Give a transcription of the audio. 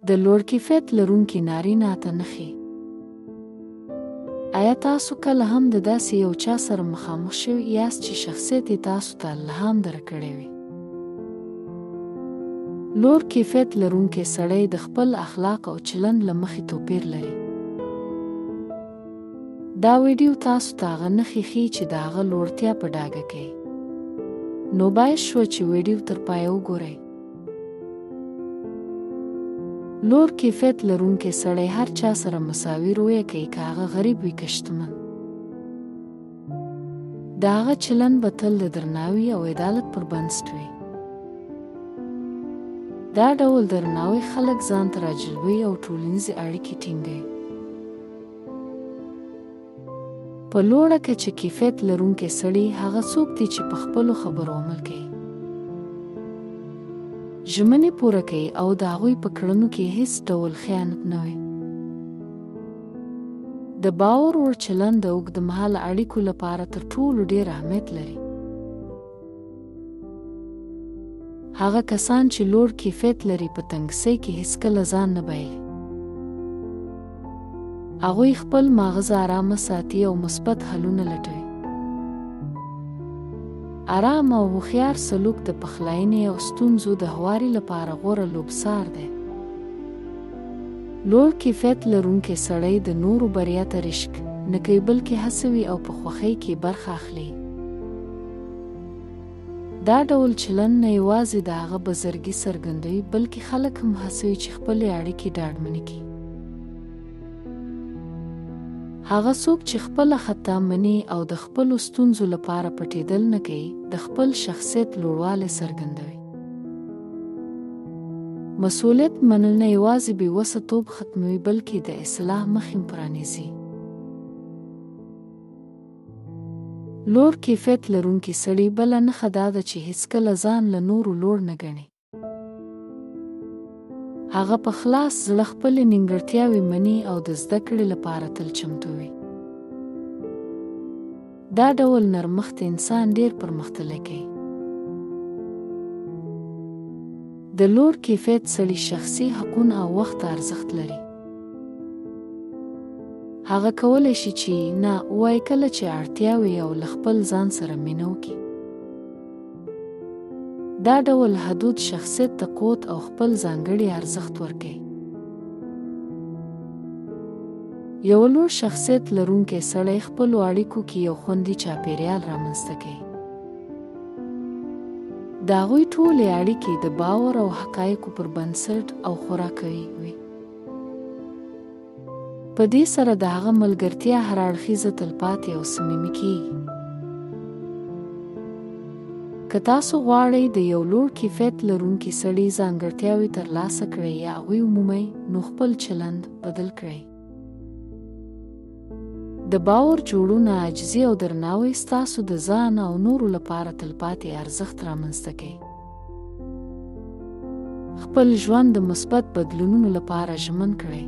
د لوړ کیفیت لرونکي نارینه ته نښې. آیا تاسو کله هم د داسې یو چا سره مخامخ شوي یاست چې شخصیت یې تاسو ته الهام درکړی وي؟ لوړ کیفیت لرونکی سړی د خپل اخلاق او چلند له مخې توپیر لري. دا ویډیو تاسو ته هغه نښې ښیي چې د هغه لوړتیا په ډاګه کوي. نو باید شوه چې ویډیو تر پایه وګورئ. لوړ کیفیت لرونکی سړی هر چا سره مساوي رویه کوي، که هغه غریب وي که شتمن. د هغه چلند به تل د درناوي او عدالت پر بنسټ وي. دا ډول درناوی خلک ځان ته راجلبوي او ټولنیزې اړیکې ټینګوي. په لوړه کچه کیفیت لرونکی سړی هغه څوک دی چې په خپلو خبرو عمل کوي، ژمنې پوره کوي او د هغوی په کړنو کې هیڅ ډول خیانت نه وي. د باور وړ چلند د اوږدمهاله اړیکو لپاره تر ټولو ډېر اهمیت لري. هغه کسان چې لوړ کیفیت لري په تنګسۍ کې هیڅکله ځان نه بایلي. هغوی خپل ماغزه ارامه ساتي او مثبت حلونه لټوي. ارام او هوښیار سلوک د پخلاینې او ستونزو د هواري لپاره غوره لوبڅار دی. لوړ کیفیت لرونکی سړی د نورو بریا ته رشک نه کوي، بلکې هڅوي او په خوښۍ کې برخه اخلي. دا ډول چلند نه یوازې د هغه بزرګي څرګندوي، بلکې خلک هم هڅوي چې خپلې اړیکې ډاډمنې کړي. هغه څوک چې خپله خطا مني او د خپلو ستونزو لپاره پټېدل نه کوي، د خپل شخصیت لوړوالی څرګندوي. مسؤلیت منل نه یوازې بې وسه توب ختموي، بلکې د اصلاح مخې هم پرانیزي. لوړ کیفیت لرونکي سړي بله نښه دا ده چې هیڅکله ځان له نورو لوړ نه ګڼي. هغه په خلاص زړه خپلې نیمګړتیاوې مني او د زده کړې لپاره تل چمتو وي. دا ډول نرمښت انسان ډېر پرمختللی کوي. د لوړ کیفیت سړي شخصي حقونه او وخت ته ارزښت لري. هغه کولی شي چې نه ووایي کله چې اړتیا وي او له خپل ځان سره مینه وکړي. دا ډول حدود شخصیت ته قوت او خپل ځانګړي ارزښت ورکوي. یو لوړ شخصیت لرونکی سړی خپلو اړیکو کې یو خوندي چاپیریال رامنځته کوي. د هغوی ټولې اړیکې د باور او حقایقو پر بنسټ او خورا قوي وي. په دې سره د هغه ملګرتیا هراړخیزه، تلپاتې او صمیمي کیږي. که تاسو غواړئ د یو لوړ کیفیت لرونکي سړي ځانګړتیاوې ترلاسه کړئ یا هغوی ومومئ، نو خپل چلند بدل کړئ. د باور جوړونه، عاجزي او درناوی ستاسو د ځان او نورو لپاره تلپاتې ارزښت رامنځته کوي. خپل ژوند د مثبت بدلونونو لپاره ژمن کړئ.